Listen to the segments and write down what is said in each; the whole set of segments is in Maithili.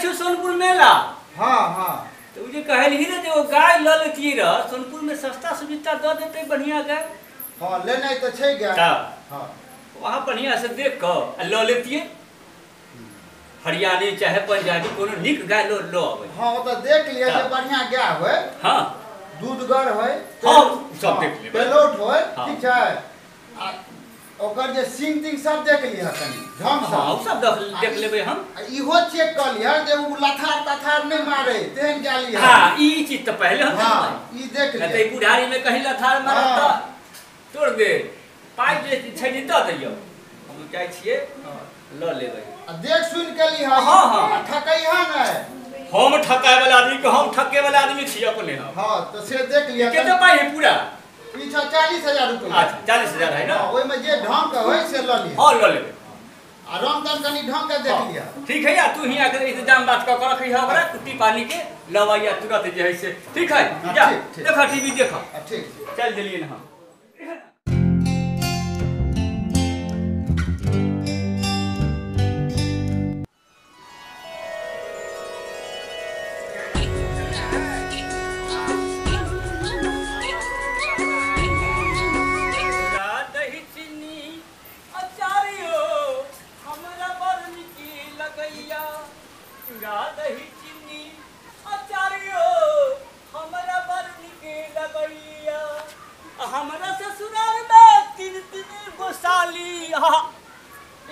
छी सोनपुर मेला। हाँ हाँ। तो उ जे कहलही रे जे ओ गाय ल लेतियै रह, सोनपुर में सस्ता सुविधा दऽ देतै बढ़िया गाय। हाँ लेनाइ तऽ छै गाय। हाँ वहाँ बढ़िया से देख कऽ आ लऽ लेतियै, हरियाणी चाहे पंजाबी कोनो नीक गाय लो लो अबै। हाँ ओ तऽ देख लिअ जे बढ़िया गाय होय। हाँ दूधगर होय। हाँ सब देख लेबै, पेलोट होय, ठीक छै। आ ओकर जे सींग तींग सब देख लिअ कनि ढंग से। हाँ सब देख लेबै हम। इहो चेक कऽ लिअ जे उ लथार तथार नहि मारे तेहन गाय लिअ। हाँ ई चीज तऽ पहिले हम देखबै। ई देख लिअ, नहि तऽ बुढ़ारी में कहीं लथार मारत तऽ तोड़ दे। पाइ जे छै जे दऽ दैयौ, हम जाइ छियै लऽ लेबै। देख सुन के लिह। हाँ हाँ ठकैहा नहि। हम ठकाय वाला आदमी के, हम ठके वाला आदमी छी अपने। हाँ तो से देख लिअ। कते पाइ है पूरा? पीछा 40,000 रुपया। अच्छा 40,000 है ना। ओहिमे जे ढंग के होय से लऽ लिअ। हाँ लऽ लेबै। आ रंग तंग कनि ढंग के देख लिअ। ठीक है, या तू हियां के इंतजाम बात कऽ के रखिह ओकरा कुट्टी पानी के लवैया तुरंत जे है से। ठीक है, जा देखा टीवी देखा। ठीक चल देलियै हम।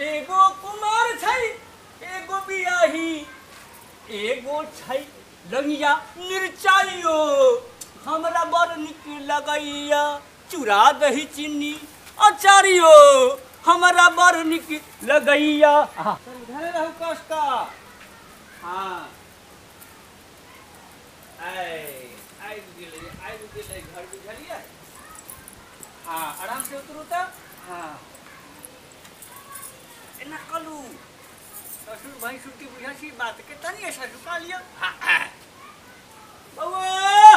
एगो कुमार छै, एगो बियाही, एगो छै लंगिया मिरचाइयो, हमरा बड़ नीक लगैया। चूड़ा दही चीनी अचारियो, हमरा बड़ नीक लगैया। समझले रहू कष्टा। हाँ आबि गेलै, आबि गेलै घर, बुझलियै। हाँ आराम से उतरू तऽ। हाँ एना कलू ससुर भैंसुर के बुझै छी बात के, तनी ऐसा झुका लिअ। बौआ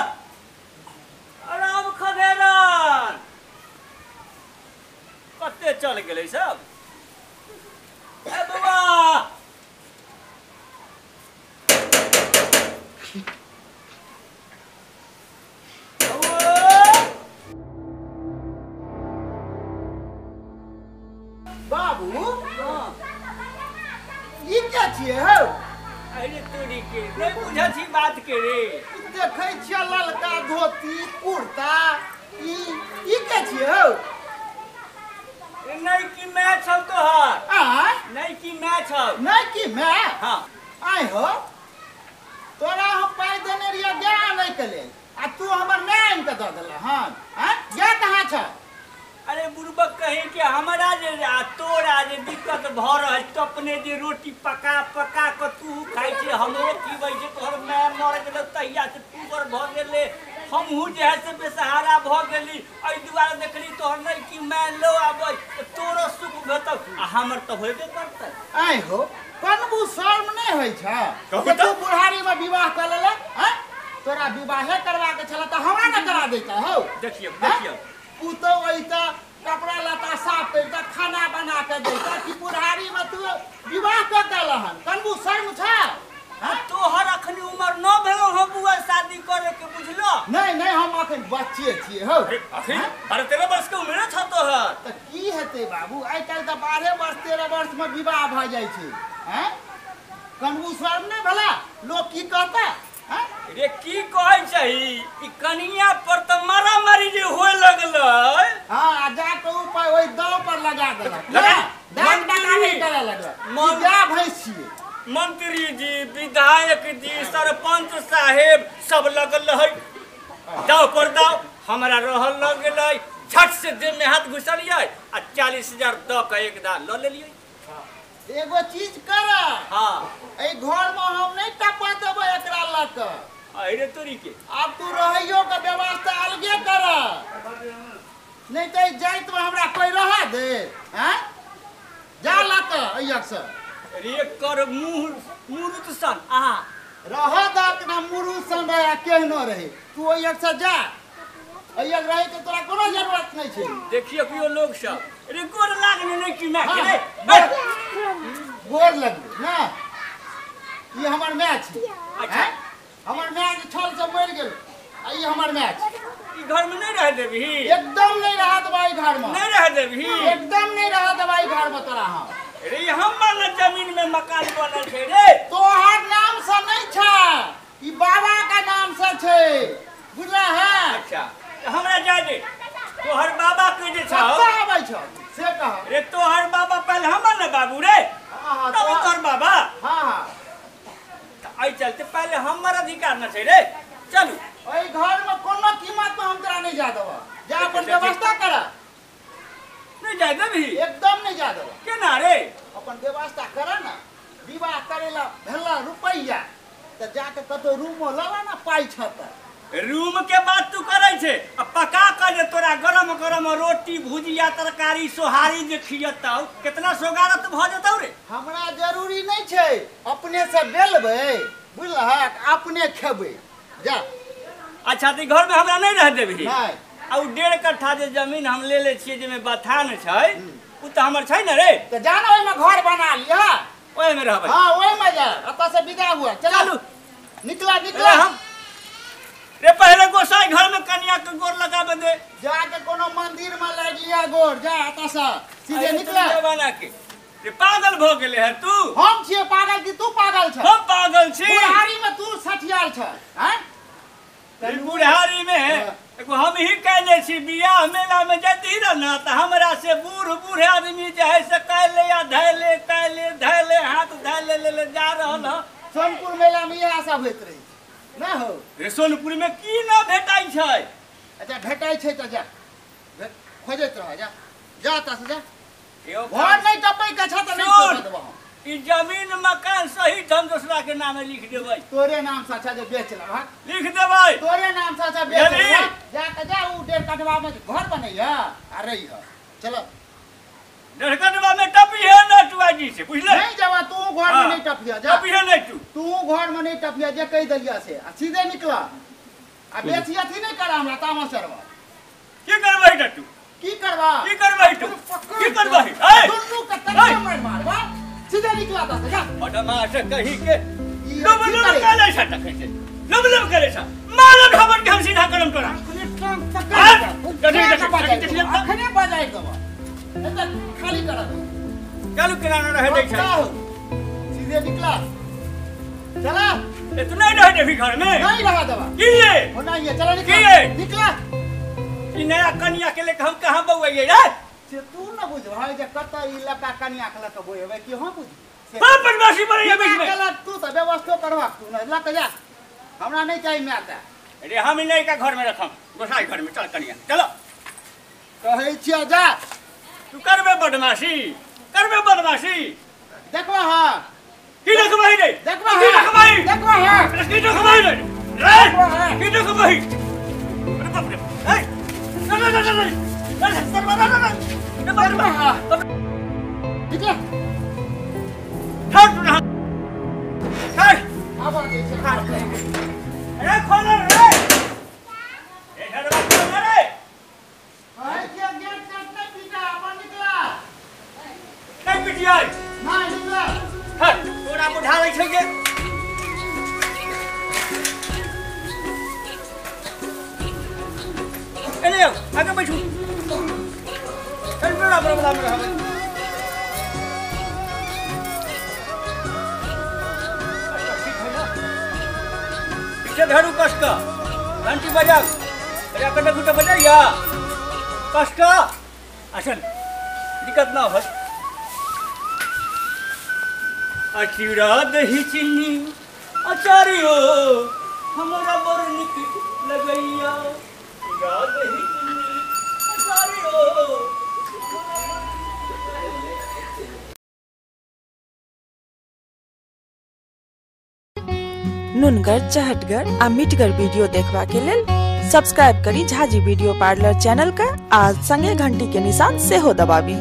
आराम खदेरन कते चल गेलै सब। ए बौआ बाबू ई क्या छियै हौ? अरे तोरी के नहि बुझै छी बात के रे। देखै छियै ललका धोती कुर्ता, ई क्या छियै हौ? नहि की मैच हौ तोहर। आँय नहि की मैच हौ? नहि की मैच? हाँ आँय हो, तोरा हम पाइ देने रहियै गाय आनै के लेल आ तू हमर my आनि कऽ दऽ देलह हन। आँय गाय कहाँ छ? अरे बुड़बक कहीं के हमरा जे आ तोरा जे दिक्कत भऽ रहल, तो अपने जे रोटी पका पका कऽ तू खाइ छै, हमरो खिबै छै। तोहर my मर गेलै तहिया से टूबर भऽ गेलै, हमहूँ जे है से बेसहारा भऽ गेली। एहि दुआरे देखली तोहर नहि कि my लो आबै तऽ तोरो सुख भेटौ आ हमर तऽ होबे करतै। आँय हो, कनबू शर्म नहि होइ छै तू बुढ़ारीमे विवाह कऽ लेलक? आँय तोरा विवाहे करबाके छलै तऽ हमरा ने करा दैता हौ। देखियौ देखियौ, पुतहु अइता, कपड़ा लत्ता साफ करिता, खाना बना के दैता, कि बुढ़ारी में तू विवाह कऽ देलहन? कनबू शर्म छै? तोहर अखनी उमर न भेलौ हँ बुआ शादी करे के, बुझलो? नहीं नहीं, हम अखन बच्चे छियै हौ। अखन 12-13 वर्ष के उम्र छ तोहर। तऽ की हेतै बाबू, आइ काल्हि तऽ 12 वर्ष 13 वर्ष में विवाह भऽ जाइ छै। हैं कनबू शर्म नहि भेला? लोक की कहता? रे की कहै छै ई कनिया पर तऽ मारामारी जे होय लगलै। हाँ आ जाके ऊपर ओहि दाव पर लगा देलक, दाव बगानी करे लगलक। गाय भैंस छियै। मंत्री जी, विधायक जी, सरपंच साहेब सब लगल रहै दाव पर दाव। हमरा रहल लग गेलै, झट से जेब में हाथ घुसलियै आ 40,000 दऽ के एक दा लऽ लेलियै। एगो चीज कर। हाँ एहि घर में हम नहीं टपा देबै एकरा लऽ कऽ। अरे तोरी के आब तू रहैयो के व्यवस्था अलगे कर, नहीं तो जाइत में हमरा कोई रह दे। हैं जा लऽ कऽ अइयक से रे कर मुँह मुरुत सन। आ रह दक ना मुरुत सन रहे केहनो रहे, तू अइयक से जा। अइयक रहे के तोरा कोनो जरूरत नहीं छै। देखियो कियो लोग सब रे गोर लागने नहीं की मैं रे गोर लगबे ना। ई हमर माय छी। अच्छा। हमर माय जे छल से मरि गेल आ ई हमर माय छी। ई घर में नहीं रह देबही? एकदम नहीं रह देबै घर में। नहीं रह देबही? एकदम नहीं रह देबै घर में तोरा हम। रे हमर न जमीन में मकान बनल छै रे। तोहर नाम से नहीं छै, ई बाबा का नाम से छै, बुझला है? अच्छा हमरा जाय दे। तोहर बाबा के जे छौ कतऽ आबै छौ से कह। रे तोहर बाबा पहले हमर न बाबू रे। हां तब तोहर बाबा। हां हां एहि चलते पहले हमर अधिकार न छै रे। चलू एहि घर में कोनो कीमत में हम तोरा नहीं जा देबऽ। जा अपन व्यवस्था कर। नहीं जा देबही? एकदम नहीं जा देबऽ। केना रे? अपन व्यवस्था कर ना। विवाह करेला भेला रुपैया तऽ जाके कतौ रूमो लला ना पाइ छ तऽ। रूम के बात तू करै छे आ पका के जे तोरा गरम गरम रोटी भुजिया तरकारी सोहारी जे खियतौ कितना सोगारत भऽ जेतौ रे। हमरा जरूरी नहीं छै, अपने से बेलबै बुझलहक, अपने खेबै। जा। अच्छा तऽ घर में हमरा नहीं रह देबही? नहीं। आ उ 1.5 कट्ठा जे जमीन हम ले ले छियै जेमे बथान छै उ तऽ हमर छै ने रे। तऽ जा ना ओहिमे घर बना लिअ, ओहिमे रहबै। हां ओहिमे जा, एतऽ से विदा हुआ। चलू निकला निकला। हम रे पहले गोसाई घर में कन्या के गोर लगाबे दे। जाके कोनो मंदिर में लागि लिया गोर। जा एतऽ से सीधे निकला। जमाना के रे पागल भ गेले है तू। हम छियै पागल कि तू पागल छ? हम पागल छी। बुढ़ारी में तू सठियाल छ। हैं? बुढ़ारी में एगो हम ही कहले छी बियाह मेला में जैती रह ना त हमरा से बूढ़ बूढ़ आदमी जे है से कहले या धैले तैले धैले हाथ धैले ले ले जा रहल ह। सोनपुर मेला में इएह सब होइत रहे ना हो। रे सोनपुर में की ना भेटाई छै? अच्छा भेटाई छै त जा खोजैत रह। जा जा त से जा। घर नहीं टपै के छ त नहीं छोड़ देबो हम। ई जमीन मकान सही ढंग दूसरा के नामे लिख देबै। तोरे नाम से अच्छा जे बेच लेबह। लिख देबै। तोरे नाम से अच्छा बेच लेबह। जा के जा उ 1.5 कटवा में घर बनैया आ रही ह। चलो 1.5 कटवा में टपिहे न टुआ जी से बुझले? नहीं जावा तू घर में नहीं टपिया। जा टपिहे नहीं तू। तू घर में नहीं टपिया जे कहि देलिया से आ सीधे निकला। आ बेची अथी नहीं करा हमरा तामसरवा। की करबै टटू? की करबा? की करबै तू? की करबै? ए दुन्नू के तन्ने मार मारबा। सीधे निकला ता जा। बदमाश कही के लुब लुब करे छ तखै से लुब लुब करे छ मारब ढबर के हम सीधा करम तोरा। अखने बजाय देबो एतऽ खाली कर दे। चलू किराना रह दै छै। सीधे निकला। चला। ए तू नहीं रह देबी घर में? नहीं रह देबा। की रे? होना ये चला निकला। की रे? निकला। ई नया कन्या के लेके हम कहां बौआइए रे? से तू न बुझ भाई जे कतऽ ई लका कन्या के लक बोएबै कि हम बुझ। बाप बदमाशी बड़ैया बीच में। चला तू तऽ व्यवस्थो करबा तू न लक जा। हमरा नहीं चाहिए माय त। अरे हम नहीं का घर में रखम गोसाई घर में। चल कन्या चलो। कहै छियै जा। तू करबे बदमाशी? करबे बदमाशी? देखबा हां। की देखबै रे? देखबा की देखबै? देखबा हां। की देखबै रे? रे की देखबै? अरे बाप रे। ए चल चल चल चल चल चल देखबा हां। निकला। ठक रहा। ठक। आबा दे छै। अरे खोल रे। ए घरवा खोल रे। भाई के गेट कट नहीं पीटा अपन निकला। नहीं पिटियाई। नहीं निकला। हट तोरा बुढ़ा लै छै के। एने आओ आगे बैठू। चल तोरा बड़ा में रहबै। पीछे धरू कस का घंटी बजाओ। अरे कने गुटे बजाइया कस का। असन दिक्कत ना हो। अचीरा दही चीनी अचारियो हमरा बड़ निक लगैया। चीरा दही चीनी अचारियो। नुनगर चहटगर आ मिठगर वीडियो देखबा के लेल सब्सक्राइब करी झाजी वीडियो पार्लर चैनल का आ संगे घंटी के निशान सेहो दबाबी।